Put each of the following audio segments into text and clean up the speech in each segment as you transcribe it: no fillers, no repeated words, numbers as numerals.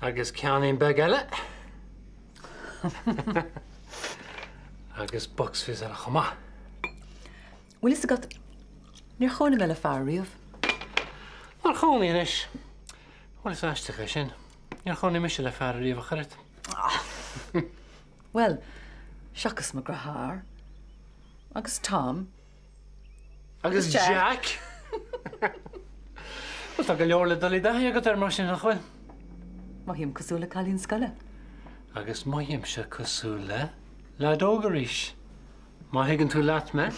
Agus ceainnín beag eile. Agus Bucks Fizz eile chomh maith. Bhfuil fhios agat, níor chónaigh mé le fear riamh. Nár chónaigh anois? Bhuel, is aisteach é sin. Níor chónaigh mise le fear ariamh ach oiread. Bhuel, seachas mo dheartháir. Agus Tom. Agus Jack! Bhuel, tá go leor le dul i dtaithí agat air mar sin, nach bhfuil? Mothaím cosúil le cailín scoile. Agus mothaímse cosúil le leaid óg arís. Má thuigeann tú leat mé.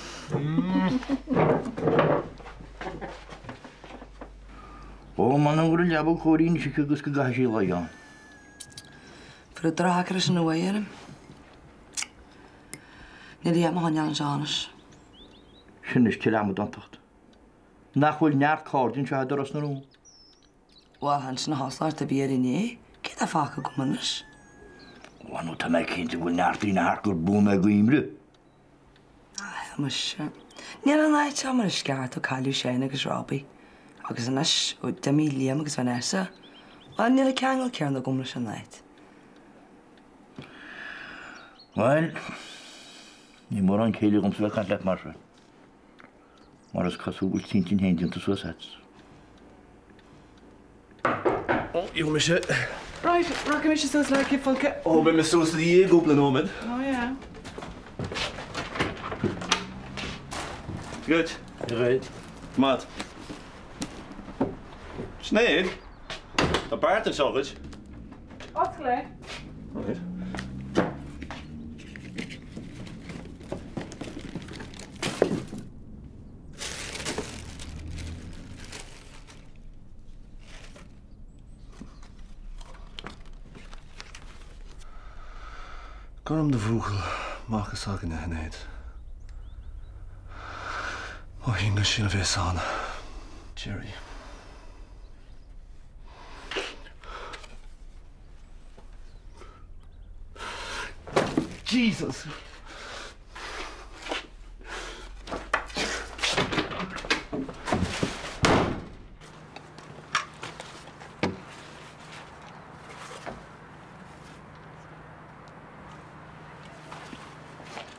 Ó, m'anam go raibh leaba chóir anois aici agus go gcaithfidh sí luí ann. Fuair drochacar sin uaidh orm. Níl a dhath mo choinneáil anseo anois. Sin anois tuilleadh amadántacht. Nach bhfuil neart cairde anseo i dTuras na Rún? Bhuel, chan sin a chosúlacht a bhí air inné. Cé atá fágtha agam anois? Bhuel, nó tá mé cinnte go bhfuil neart daoine thart gur buan é gcuimhne. Ah, muise. Níl an áit seo mar is ceart ó cailleadh Seán agus Robbie. Agus anois, ó d'imigh Liam agus Vanessa, bhuel, níl an ceangal céanna agam leis an áit. Bhuel, ní mórán céille agamsa bheith ag caint leat mar seo, mar is cosúil go bhfuil t'intinn féin déanta suas agat. Ó, gheobhaidh mise. Right, rachaidh mise suas le cith folctha. Ó, beidh mé suas i do dhiaidh i gcúpla nóiméad. Oh yeah. Good. Good. Matt. Sinéad, tá beart anseo dhuit. Oscail é. Right. Gorm do bhuachaill, mac is againne, a Shinéad. Má hiongas sin a bhéas ann. Jerry. Jesus!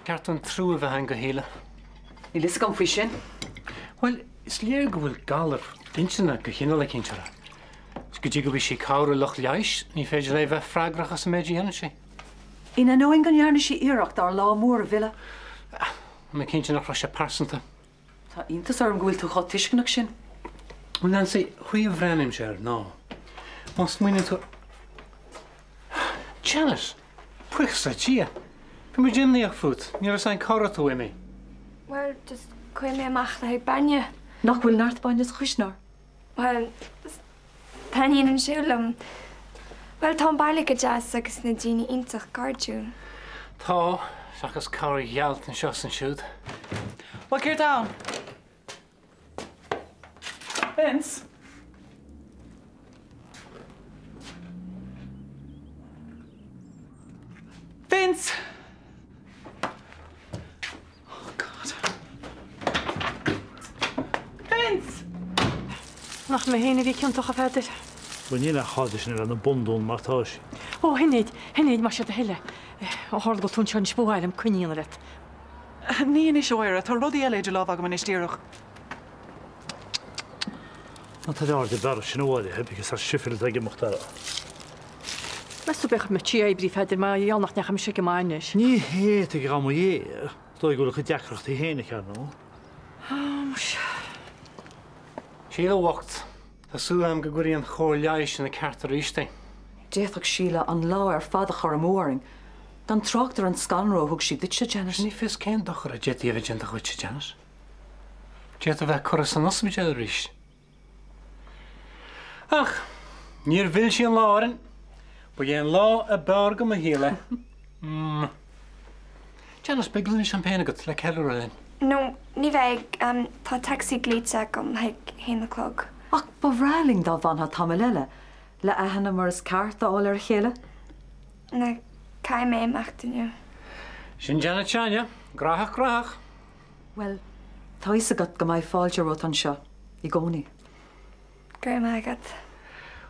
Ceart an trua a bheith againn do Shíle. Níl fhios agam faoi sin. Bhuel, is léir go bhfuil galar intinne de chineál eicínt uirthi. Is go dtí go bhfaighidh sí cabhair ó lucht leighis, ní féidir léi bheith freagrach as an méid a dhéanann sí. In ainneoin go ndearna sí iarracht ár lá mór a mhilleadh. Tá mé cinnte nach raibh sé pearsanta. Tá iontas orm go bhfuil tú chomh tuisceanach sin. Bhuel, Nancy, chaoi a bhreathnaímse air ná, má smaoiníonn tú. Janet! Buíochas le Dia! Bhí muid imníoch fút, ní raibh fhios againn cá raibh tú imithe. Bhuel, just chuaigh mé amach le haghaidh bainne. Nach bhfuil neart bainne sa chuisneoir? Bhuel, taitníonn an siúl liom. Bhuel, tá an baile go deas agus na daoine iontach cairdiúil. Tá, seachas corrghealt anseo is ansiúd. Bhuel, céard tá ann? Vince? Vince! Oh God. Vince! Nach mé féin a bhí ciontach, a Pheadair? Bhuel, níl aon chairde sin a bheith ina bundún mar tá sí. Ó, a Shinéad, Shinéad, más é do thoil é. Ó tharla go bhfuil tú anseo anois, ba mhaith liom coinne a dhéanamh leat. Ní anois, a Mháire. Tá rudaí eile idir lámha agam anois díreach. Ná tabhair aird ar an bhfear sin a Mháire, because tá syphilis ag imeacht air. Meas tú b'fhéidir me tí oibrí Pheadair mar gheall nach ndeachaigh mise ag an mbainis. Ní hé tuige dhá mba dhé. Is dóigh go bhfuil a cuid deacrachtaí féin aici, ar ndóigh. Ó, muise. Síle bhocht, tá súil agam go gcuirfidh an chóir leighis ina ceart arís í. D'fhéadfadh Síle an lá ar fad a chur amú orainn, gan trácht ar an scanrú a thug sí duitse, Janet. Ní fios cén dochar a d'fhéadfaí a bheith déanta dhuitse, Janet. D'fhéadfá a bheith curtha san ospidéal arís. Ach níor mhill sí an lá orainn. Ba é an lá ab fhearr de mo shaol é. Janet, beidh gloine champagne agat le ceiliúradh linn. No, ní bheidh. Tá tacsaí glaoite agam le haghaidh haon a chlog. Ach ba bhreá linn dá bhfanfá tamall eile, le aithne mar is ceart a fháil ar a chéile. Na, caithfidh mé imeacht inniu. Sin Janet s'againne. Graitheach, graitheach. Bhuel, tá a fhios agat go mbeidh fáilte romhat anseo i gcónaí. Go raibh maith agat.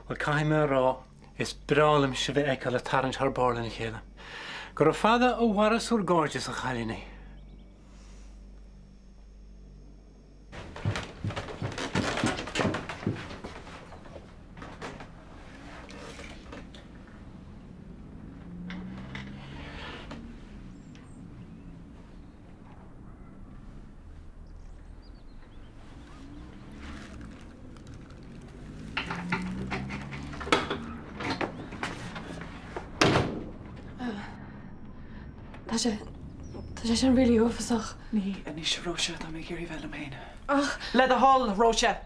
Bhuel, caithfidh mé a rá, Is breá liom sibh a fheiceáil ag tarraingt thar barr lena chéile. Gura fada a mhaireas bhur gcairdeas, a chailíní. Tá sé, tá sé sin really uafásach. Ní anois, Róise, tá mé ag iarraidh bheith liom féin. Ach. Le do thoil, Róise!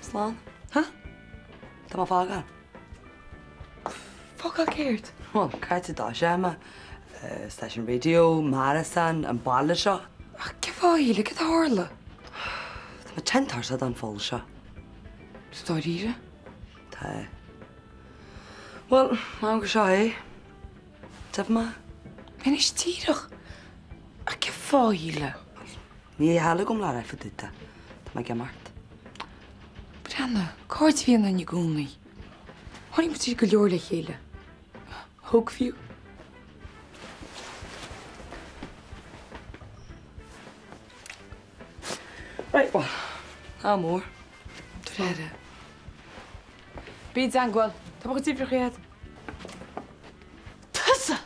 Slán. Ha? Tá mé ag fágáil. Fágáil céard? Bhuel, caithfidh tú sé mé. Stáisiún raidió, m'árasán, an baile seo. Ach cén fáth, a Shíle, céard a tharla? Tá mé tinn tuirseach den pholl seo. Sa dáiríre? Tá. Bhuel, m'am gur seo é. Tiocfaidh mé. Anois díreach. Ach cén fáth, a Shíle? Níl a thuilleadh agam le rá fá dtaobh de. Tá mé ag imeacht. Breathnaigh, cairde a bhí ionainn i gcónaí. Tháinig muid tríd go leor le chéile. Thug fiú. Right, well, ádh mór. Tabhair aire. Bí i dteangmháil. Tá mo chuid uimhreacha agat. Tusa!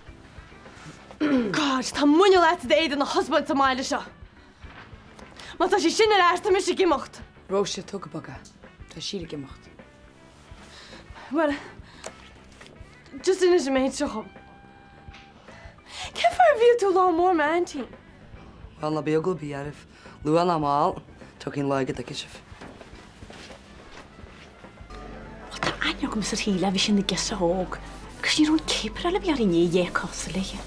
God, tá muineál agat i d'éadan a chosbáint sa mbaile seo. Má tá sí sin ar ais, tá mise ag imeacht. Róise, tóg go bog é. Tá Síle ag imeacht. Bhuel, just inis an méid seo dhom. Cén fáth ar mhill tú lá mór m'aintín? Bhuel, ná bíodh eagla ar bith oraibh. Luath ná mall, tiocfaidh an lá go dtuigfidh sibh. Bhuel, tá aithne agamsa ar Shíle, bhí sí ina girseach óg, agus ní raibh an céapaire eile a bhí orainn a dhath cosúil léi.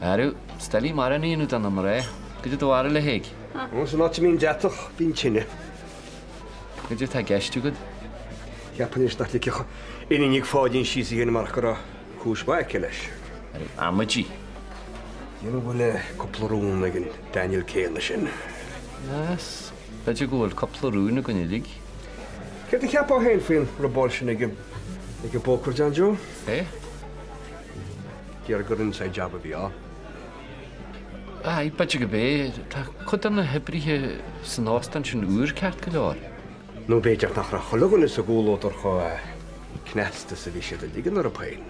Arú, is doiligh mairean a dhéanamh de na mná. Goidé do bharúil, a Thaidhg? San áit a mbíonn deatach, bíonn tine. Goidé atá i gceist agat? Cheapfainn anois nach ligfeadh Iníon Nic Pháidín síos í fhéin marach go raibh cúis mhaith aici leis. Arú, amaidí. Déarfainn go bhfuil cúpla rún ag an Daniel céanna sin. Yes, b'fhéidir go bhfuil cúpla rún againn uilig. Céard a cheapfá féin faoin robáil sin ag an ag an bpócar, John Joe? Eh? Déarfainn gur inside job a bhí ann. Aye, b'fhéidir gurb é. Tá cuid de na hoibrithe san óstán sin úr ceart go leor. Nó b'fhéidir nach raibh chuile dhuine sa gcomhluadar chomh cneasta is a bhí siad a ligean orthu féin.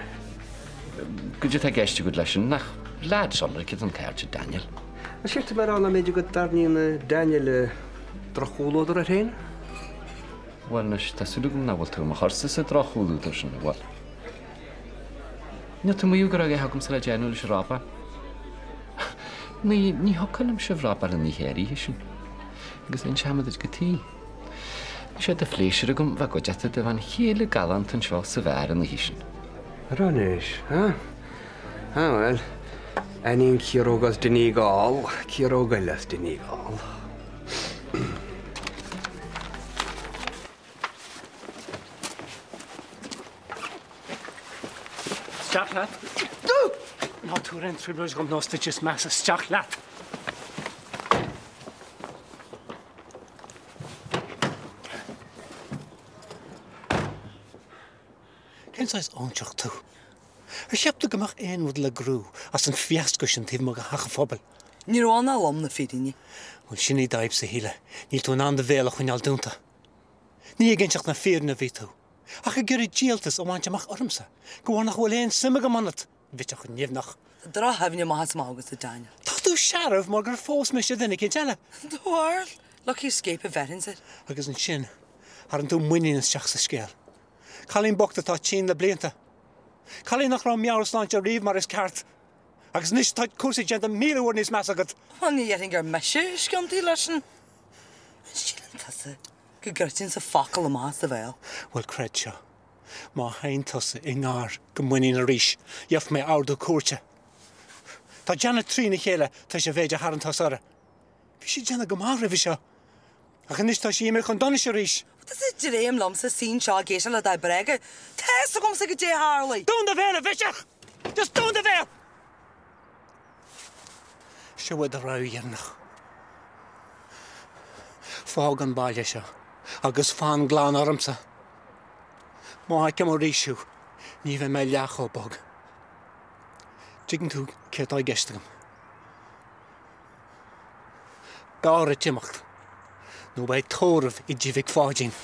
Goidé atá i gceist agat leis sin? Nach leaid ionraic iad an cairde Daniel? An séard tá mé a rá ná mb'fhéidir go dtarraingíonn Daniel droch-chomhluadar air féin? Bhuel anois, tá súil agam nach bhfuil tú i mo chursa sa droch-chomhluadar sin, an bhfuil? Níl tú ag maíomh go raibh a dhath agamsa le déanamh leis an robáil. Ní, ní thiocfadh liom sibh a robáil an oíche áirithe sin. Agus inseoidh mé duit cad chuige. Bhí sé de phléisiúr agam bheith i gcuideachta do bhean chéile galánta anseo sa bheár an oíche sin. Ar anois, ha? Ah bhuel, aithníonn ciaróg as Donegal, ciaróg eile as Donegal. Isteach leat. Ná tabhair aon trioblóid dhom nós duit is measa. Isteach leat. Cén saghas óinseach tú? Ar cheap tú go mbeadh aon rud le gnóthú as an fiasco sin taobh amuigh de theach an phobail? Ní raibh ann ach lom na fírinne. Bhuel, sin í d'fhadhbsa, a Shíle. Níl tú in ann do bhéal a choinneáil dúnta. Ní ag inseacht na fírinne a bhí tú, ach ag iarraidh díoltas a bhaint amach ormsa, de bharr nach bhfuil aon suim agam ionat, bhitseach nimhneach. Tá drochthaibhne amach is amach agatsa, Daniel. Tá tú searbh mar gur phós mise duine eicínt eile. Do bharúil? Lucky escape a bheirfinnse air. Agus ansin, tharraing tú muinín isteach sa scéal. Cailín bocht atá tinn le blianta. Cailín nach raibh a meabhairshláinte riamh mar is ceart. Agus anois tá cúrsaí déanta 1,000 uair níos measa agat. Bhuel, ní dhéarfainn gur mise a chiontaigh leis sin. An síleann tusa go gcreidfinnse focal amach as do bhéal? Bhuel, creid seo, má théann tusa i ngar do Mhuinín arís, gheobhaidh mé ordú cúirte. Tá Janet trína chéile tar éis an mhéid a tharraing tusa uirthi. Bhí sí ag déanamh go maith roimhe seo. Ach anois tá sí imithe chun donais arís. Tusa ag dréim liomsa suí anseo ag éisteacht le do bhréaga. Tá fhios agamsa goidé a tharlaigh. Dún do bhéal, a bhiseach! Just dún do bhéal! Seo é do rabhadh dheireanach. Fág an baile seo agus fan glan ormsa. Má fheicim arís thú, ní bheidh mé leath chomh bog. Tuigeann tú céard atá i gceist agam. B'fhearr duit imeacht, nó beidh tórramh i dtigh Mhic Pháidín.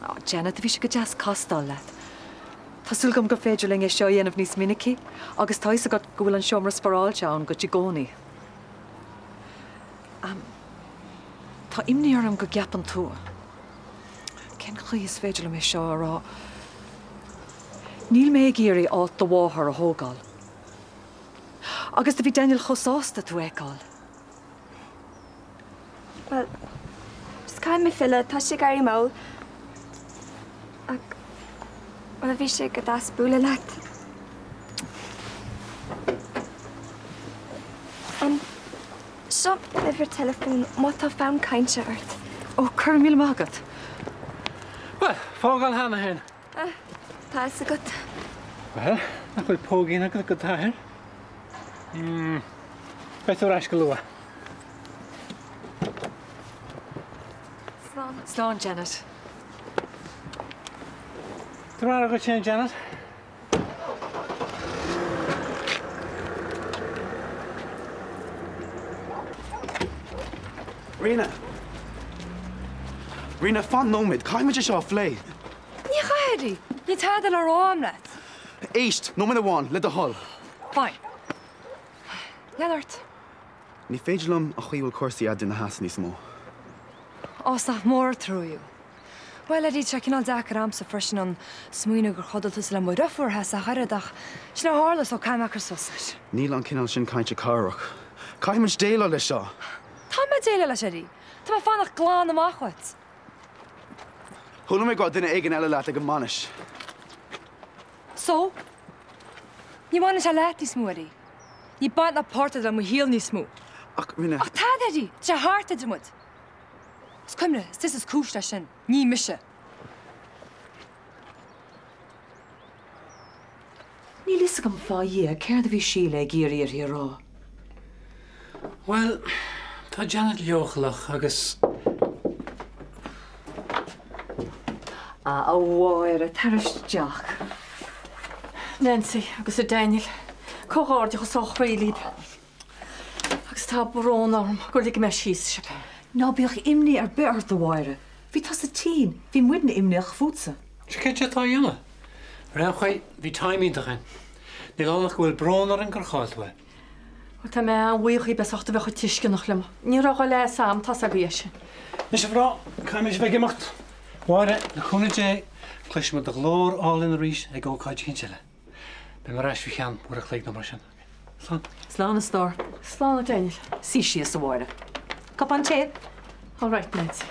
Á, Janet, bhí sé go deas castáil leat. Tá súil agam gur féidir linn é seo a dhéanamh níos minicí agus tá fhios agat go bhfuil an seomra spáráilte ann duit i gcónaí. Tá imní orm go gceapann tú. Cén chaoi is féidir liom é seo a rá? Níl mé ag iarraidh áit do mháthar a thógáil. Agus do bhí Daniel chomh sásta tú a fheiceáil. Bhuel, just caithfidh mé filleadh, tá sé ag éirí mall. Ach, bhuel, bhí sé go deas bualadh leat. Em, seo m'uimhir teileafóin má tá fonn cainte ort. Ó, go raibh míle maith agat. Bhuel, fágáil cheana féin. Tá a fhios agat. Bhuel, nach bhfuil póigín agat do d'athair? Hmm. Beidh tú ar ais go luath. Slán. Slán, Janet. Tabhair aire duit féin, Janet. Ríona! Ríona, fan nóiméad, caithfidh muid é seo a phlé. Ní chaithfidh, Eddie. Níl tada le rá agam leat. Éist, nóiméad amháin, le do thoil. Fine. Lean ort. Ní féidir liom an chaoi a bhfuil cúrsaí eadrainn a sheasamh níos mó. Ó, is nach mór an trua thú. Bhuel, Eddie, tá sé cineál deacair a'msa freisin an smaoineamh gur chodail tusa le mo dheirfiúr a sheasamh ach oiread ach sin a tharla so caithfidh mé cur suas leis. Níl an cineál sin cainte cabhrach. Caithfidh muid déileáil leis seo. Tá mé ag déileáil leis, Eddie. Tá mé ag fanacht glan amach uait. Chuala mé go raibh duine éigin eile leat ag an mbainis. So? Ní bhaineann sé leat níos mó, Eddie. Níl baint ná páirt agat le mo shaol níos mó. Ach rinne. Ach tada, Eddie! Tá sé thart idir muid. Is cuimhnigh, is tusa is cúis leis sin, ní mise. Níl fhios agam fá Dhia céard a bhí Síle ag iarraidh uirthi a rá. Bhuel, tá Janet leochaileach agus. A, a Mháire, tar isteach. Nancy agus a Daniel, comhghairdeachas ó chroí libh. Agus tá brón orm gur lig mé síos sibh. Ná bíodh imní ar bith ort, a Mháire. Bhí tusa tinn, bhí muidne imníoch fútsa. Sea, céard é atá a dhéanamh? Ar aon chaoi, bhí time iontach againn. Níl ann ach go bhfuil brón orainn gur chaill tú é. Bhuel, tá mé an-bhuíoch díbh as ucht a bheith chomh tuisceanach liom. Ní raibh a leigheas a'm, tá's agaibh é sin. Anois a mhná, caithfidh mise bheith ag imeacht. A Mháire, le cúnamh Dé, cloisfidh muid do ghlór álainn arís ag ócáid eicínt eile. Beidh mé ar ais faoi cheann uair a chloig nó mar sin. Slán. Slán, a stór. Slán, a Daniel. Suigh síos, a Mháire. Cupán tae? All right, Nancy.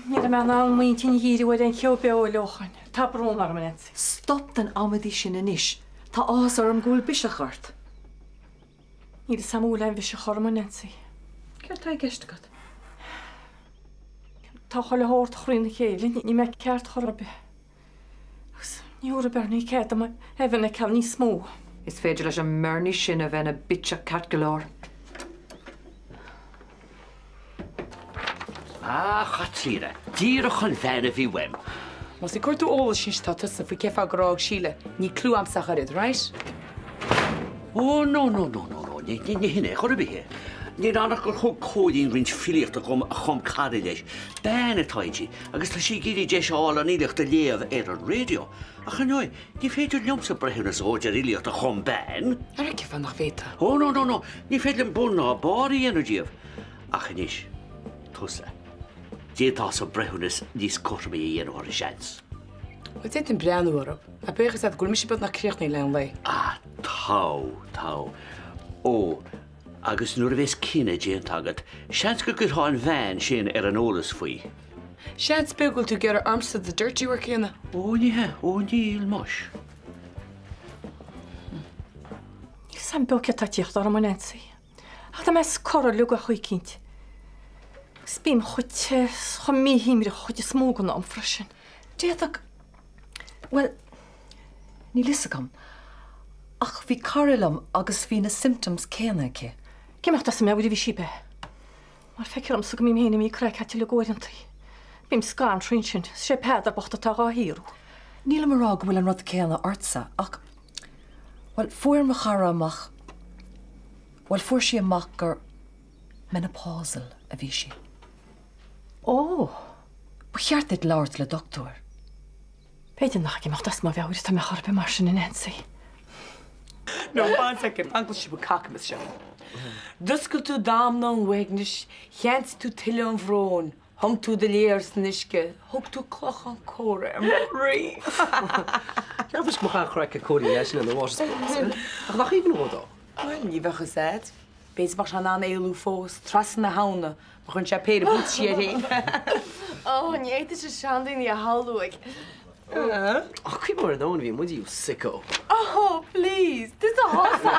Ní raibh mé in ann m'intinn a dhíriú ar an cheo beo a leochain. Tá brón orm, a Nancy. Stop den amaidí sin anois. Tá áthas orm go bhfuil biseach ort. Níl fhios a'm an bhfuil aon bhiseach orm, a Nancy. Céard tá i gceist agat? Tá chuile shórt thrína chéile, níl mé ceart chor ar bith. Agus ní thabharfaidh Bernie cead dom Evan a fheiceáil níos mó. Is féidir leis an mBernie sin a bheith ina bitseach ceart go leor. A Chaitríona, díreach an bhean a bhí uaim. Más ag cuartú eolais anois atá tusa faoi cé fáth gur fhág Síle, níl clue a'msa ach oiread, right? Ó, no, no, no, no, no, ní hin é chor ar bith é. Níl ann ach gur thug Cóilín roinnt filíochta dhom a chum cara leis, bean atá inti, Agus tá sí ag iarraidh deis a fháil an fhilíocht a léamh ar an raidió. Ach ar ndóigh, ní féidir liomsa breithiúnas a thabhairt ar fhilíocht a chum bean. Ara cén fáth nach bhféadfá? Ó, no, no, no, ní féidir liom bun ná barr a dhéanamh díobh. Ach anois, tusa, d'fhéadfása breithiúnas níos cothromaí a dhéanamh orthu, seans. Bhuel, d'fhéadfainn breathnú orthu. Ach bíodh fhios agat go bhfuil mise beagnach críochnaithe le an lae. Ah, togha, togha. Ó, Agus nuair a bheas cinneadh déanta agat, seans go gcuirfeá an bhean sin ar an eolas faoi. Seans beag go bhfuil tú ag iarraidh ormsa the dirty work a dhéanamh. Ó, ní hea, ó níl, muis. Níl 'fhios a'm beo céard tá ag tíocht orm, a Nancy. Ach tá mé scortha uilig ar chaoi eicínt. Agus bím chomh te 's chomh míshuaimhneach an chuid is mó den am freisin. D'fhéadfadh, bhuel, níl fhios agam, ach bhí cara liom agus bhí na symptoms céanna aici. Ag imeacht as a meabhair a bhí sí, ab ea? Mar feictear dhomsa go mbím féin imithe craiceáilte uilig uaireantaí. Bím scanraithe ansin, is é Peadar bocht atá dhá shaothrú. Nílim a rá go bhfuil an rud céanna ortsa, ach, bhuel, fuair mo chara amach, bhuel, fuair sí amach gur menopausal a bhí sí. Ó! Ba cheart duit labhairt le dochtúir. B'fhéidir nach ag imeacht as mo mheabhair atá mé chor ar bith mar sin, a Nancy. No, fan soicind, fan go bhfuil sibh cacamas seo. D'oscail tú damhna an uaignis, cheansaigh tú tuile an bhróin. Thum tú do léar san uisce, thug tú clochán córa ar mo chroí. Cheapas go mbeadh an-chraic ag Cóilín leis sin in the water sports. Ach nach aoibhinn dhó dó? Bhuel, ní bheadh a fhios a'd. B'fhéidir go mbeadh sé in ann éalú fós, trasna na habhna, má chuireann sé péire buataisí air féin. Ó, ní fhéadfadh sé seandaoine a shamhlú ag. Ach cuimhnigh ar an domhan a bhí muid, you sicko. Oh, please, tusa thusa!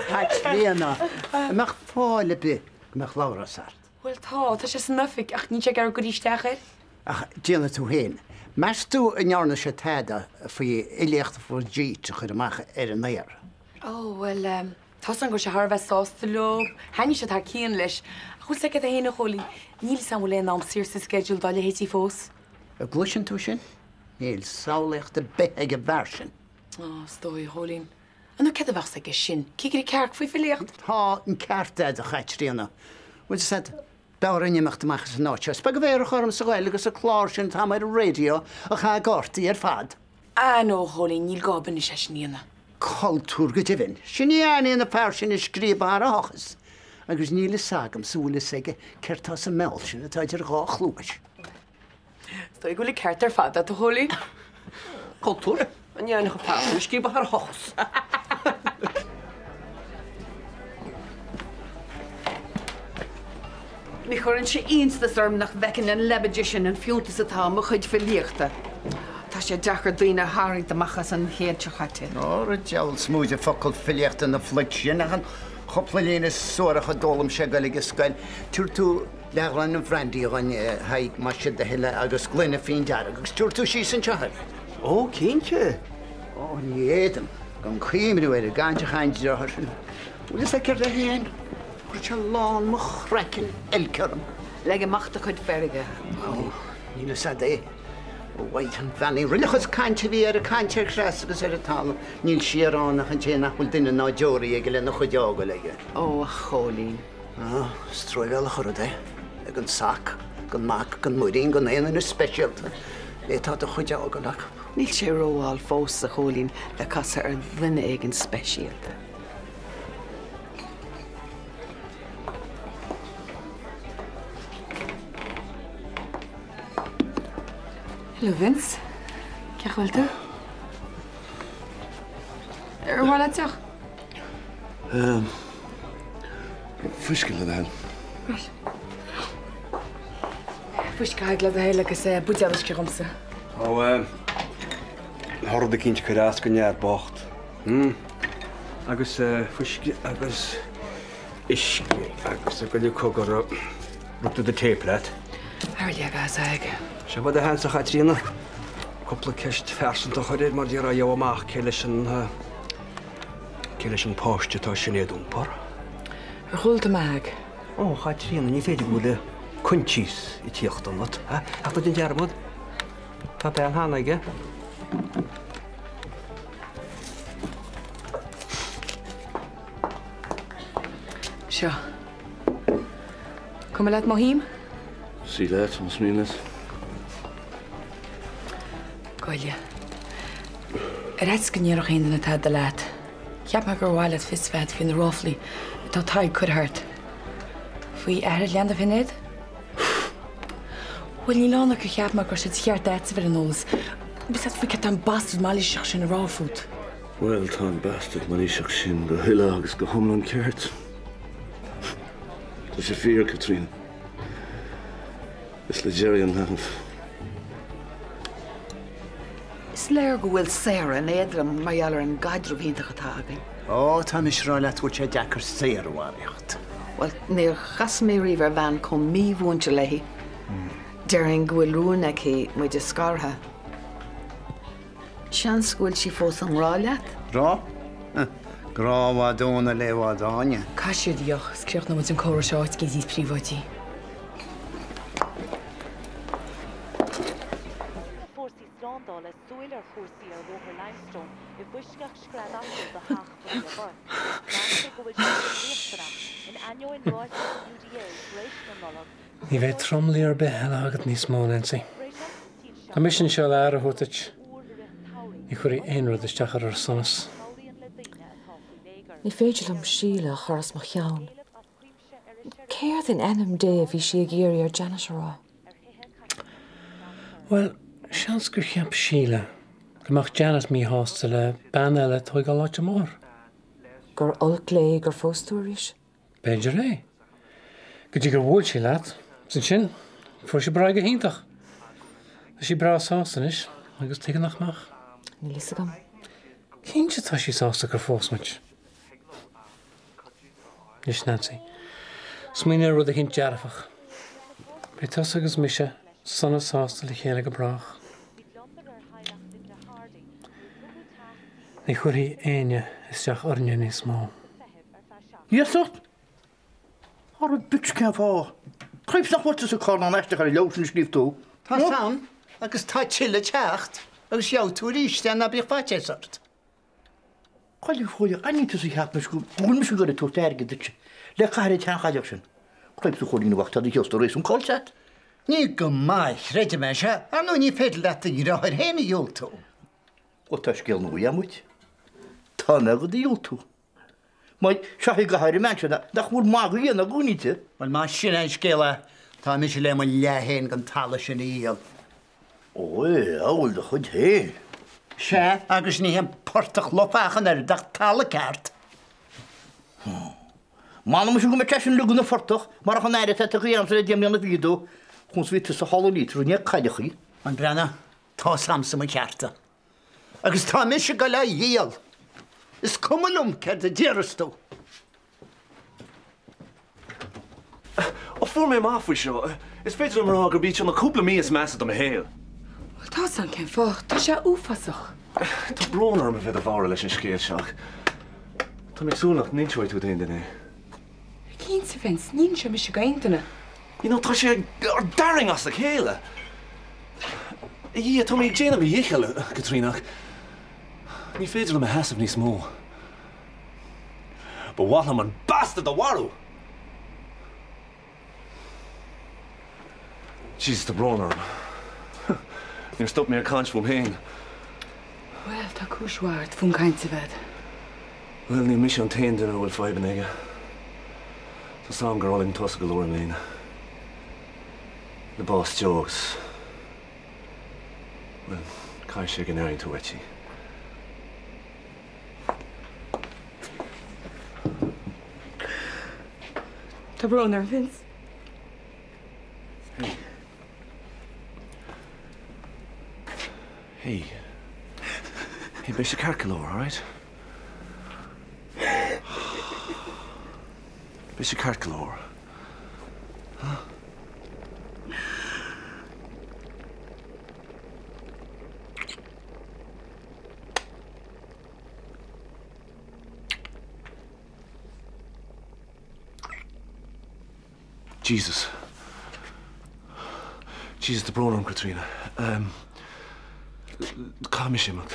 Caitríona, an mbeadh fáil ar bith go mbeadh Labhrás thart? Bhuel tá, tá sé san oifig ach níl sé ag iarraidh goil isteach air. Ach déanfaidh tú féin. Meas tú an ndearna sé tada faoi fhilíocht Bhridget a chur amach ar an aer? Ó, bhuel, tá 's agam go raibh sé thar a bheith sásta leo, thaitnigh siad thar cionn leis. Ach bhfuil 's agat féin, a Chóilín, níl 's agam an bhfuil aon am saor sa sceideal dá leithéidí fós. An gcloiseann tú sin? Níl samhlaíocht ar bith ag an bhfear sin. Ó, is dóigh, a Chóilín. Ar ndóigh, céard a bheadh aige sin? Cigire cearc faoi filíocht? Tá an ceart agat, a Chaitríona. Bhfuil 's agat, b'fhearr dúinn imeacht amach as an áit seo. Is beag an mhéar a chur ormsa a ghoil agus an clár sin atá ar an raidió a chaith i gcártaí ar fad. Ah no, a Chóilín, níl gá anois é sin a dhéanamh. Cultúr go deimhin. Sin í Annie an fear sin a scríobh thar a thochas. Agus níl fhios agamsa an bhfuil fhios aige céard tá sa mbeal sin atá idir dhá chluais. Is dóigh go bhfuil an ceart ar fad agat, a Chóilín. Cultúr? An ndéanfadh an fear sin a scríobh thar a thochas? Ní chuireann sé iontas orm nach bhfeiceann an leibide sin an fiúntas atá i mo chuid filíochta. Tá sé deacair daoine a tharraingt amach as an chéad seo caite. Óra diabhal is mó de focal filíochta ina phluid sin ach an chúpla líne suarach a d'fhoghlaim sé ag goil ag an scoil. Tabharfaidh tú leathghloine bhrandy dhúinn, a Thaidhg, más é do thoil é, agus gloine fíon dearg, agus tabharfaidh tú síos anseo é. Ó, cinnte. Ó, ní fhéadaim gan cuimhniú ar an gcaint a chaith an deartháir sin. Bhfuil fhios agat céard é féin? Chuir sé lán mo chraicinn oilc orm. Leig amach do chuid feirge. Ó, níl fhios a'd é. Ó, mhaith an bhean í. Roilleachas cainte a bhí air, ag caint ar chreas agus ar an talamh. Níl siar ann ach an té nach bhfuil duine ná deoraí aige lena chuid a fhágáil aige. Ó, a Chóilín. Á, is truamhéalach an rud é. Ag an sac, gan mac, gan muirín, gan aon duine speisialta. D'fhéadfá do chuid a fhágáil acu. Níl sé rómhall fós, a Chóilín, le casadh ar dhuine éigin speisialta. Hello Vince. Cén chaoi a bhfuil tú? Ar mhaith leat deoch? Fuisce le do thoil. Right. Fuisce a Thaidhg le do thoil agus buidéal uisce dhomsa. Ó, tá rud eicínt ag cur as don fhear bocht. Agus fuisce agus uisce agus a gcuid cogar rug tú do téip leat. Ar leag as ag. Seo ba do sheans a Chaitríona. Cúpla ceist phearsanta a chur air mar déarfá gheobhaidh amach cé leis an cé leis an páiste atá Sinéad a iompar. Ar chuala tú mé a Thaidhg? Ó, a Chaitríona, ní féidir go bhfuil coinsias ag tíocht ionat, ach ná déan dearmad, tá bean cheana aige. Seo. Cuma leat má shuím? Suigh leat, más mian leat. Goile. Ar fhaitíos go ndéarfadh aon duine tada leat, cheap mé gur mhaith leat fios a bheith agat faoi na ráflaí atá Tadhg ag cur thart. Faoi athair leanbh Shinéad? Bhuel, níl ann ach gur cheap mé go raibh sé de cheart agatsa a bheith ar an eolas. Bhfuil fhios agat faoi cad tá an bastard mailíseach sin a rá fút. Bhuel, tá an bastard mailíseach sin go huile agus go hiomlán ceart. Tá sé fíor, Caitríona. Is le Gerry an leanbh. Is léir go bhfuil Sarah in éad liom mar gheall ar an gcaidreamh iontach atá againn. Ó, tá mise ag rá leat go bhfuil sé deacair Sarah a bharraíocht. Bhuel, níor chas mé riamh ar bhean chomh mímhúinte léi. Déarfainn go bhfuil rún aici muid a scartha. Seans go bhfuil sí fós i ngrá leat? Grá? Grá i bhfad óna le i bhfad Áine. Caith siar do dheoch is críochnóidh muid an comhrá seo áit éigin níos príobháidí. Fórsaí slándála súil ar chúrsaí ar Bhóthar Limestone i bhfoisceacht scread-asal do theach Mharia Burke. Meastar go bhfuil sé sin riachtanach, in ainneoin ráiteas an UDA tar éis na Nollag go Ní bheidh tromluí ar bith eile agat níos mó, Nancy. Tá mise anseo le aire a thabhairt duit. Ní chuirfidh aon rud isteach ar ár sonas. Ní féidir liom Síle a chur as mo cheann. Céard in ainm Dé a bhí sí ag iarraidh ar Janet a rá? Bhuel, seans gur cheap Síle go mbeadh Janet míshásta le bean eile ag tóigeáil áit a máthar. Gur olc léi gur phós tú arís? B'fhéidir é. Go dtí gur bhuail sí leat. Is ansin, fuair sí breith go hiontach. Tá sí breá sásta anois, agus tuige nach mbeadh? Níl fhios agam. Cinnte tá sí sásta gur phós muid. Anois, Nancy, smaoinigh ar rud eicínt dearfach. Beidh tusa agus mise sona sásta le chéile go brách. Ní chuirfidh éinne isteach orainne níos mó. Iasacht? Ara duit cén fáth? Cripes nach bhfuil tusa carnán aisteach ar an leabhar sin a scríobh tú? Tá san, agus tá tuilleadh teacht, agus gheobhaidh tú arís é, ná bíodh faitíos ort. Cailleadh fóillíoch, an ní tusa a cheap mise go bhfuil mise ag iarraidh tabhairt airgid duit le caitheamh ar an tseanchailleach sin? Cripes a Chóilín a mhac, tá do sheosta réasún caillte agat. Ní go maith a chreidim é, sea, ar ndóigh ní féidir leat do dheartháir féin a dhiúltú. Bhuel tá scéal nua agam duit. Tá mé do dhiúltú. Mar seo í go háirithe an bean sin nach bhfuil magadh a dhéanamh i gcónaí di. Bhuel, más sin é an scéal é, tá mise le mo leath féin den talamh sin a dhíol. Ó, a bhfuil do chuid féin. Sea, agus ní haon portach lofa ach an oiread ach talamh ceart. M'anam muise go mbeadh sé sin uilig ina phortach marach an aire atá tugtha agamsa le 10 mbliana fichead dó, conas bhí tusa thall an litir i ndiaidh cailleach í. An Breathnach, tá's a'msa mo chearta. Agus tá mise ag goil á dhíol. Is cuma liom céard a déarfas tú. Ó, fuair mé amach faoi seo. Is féidir liom a rá gurb iad seo na cúpla mí is measa de mo shaol. Bhuel, tá's a'm cén fáth. Tá sé uafásach. Tá brón orm a bheith do bhodhrú leis an scéal seo ach tá mé ag súil nach n-inseoidh tú d'aon duine é. Cinnte, Vince, ní inseoidh mise d'aon duine. You know, tá sé ag tarraingt as a chéile. A Dhia, tá mé ag déanamh mo dhicheall, a Chaitríona, ach ní féidir liom a sheasamh níos mó. Ba mhaith liom an bastard a mharú! Jesus, tá brón orm. Níor stop mé ag caint fúm féin. Bhuel, tá cúis mhaith ort fonn cainte a bheith agat. Bhuel, ní mise an t-aon duine a bhfuil fadhbanna aige. Tá's a'm gur fhulaing tusa go leor i mbliana. Le bás Joe agus, bhuel, caithfidh sé go n-airíonn tú uait í. Tá brón orm, Vince. Hey. Hey. Hey, beidh sé ceart go leor, alright? Beidh sé ceart go leor. Huh? Jesus. Jesus, tá brón orm, Caitríona. Caithfidh mise imeacht.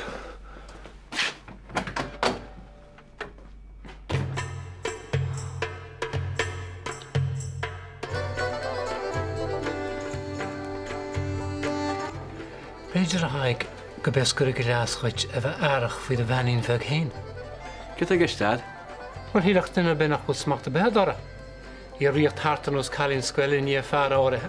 B'fhéidir, a Thaidhg, go b'é go leas dhuit a bheith aireach faoi do bheainín bheag féin. Céard atá i gceist a'd? Bhuel, shílfeadh duine ar bith nach bhfuil smacht ar bith a'd uirthi. Í ag ritheacht thart ar nós cailín scoile i ndiaidh fear áirithe.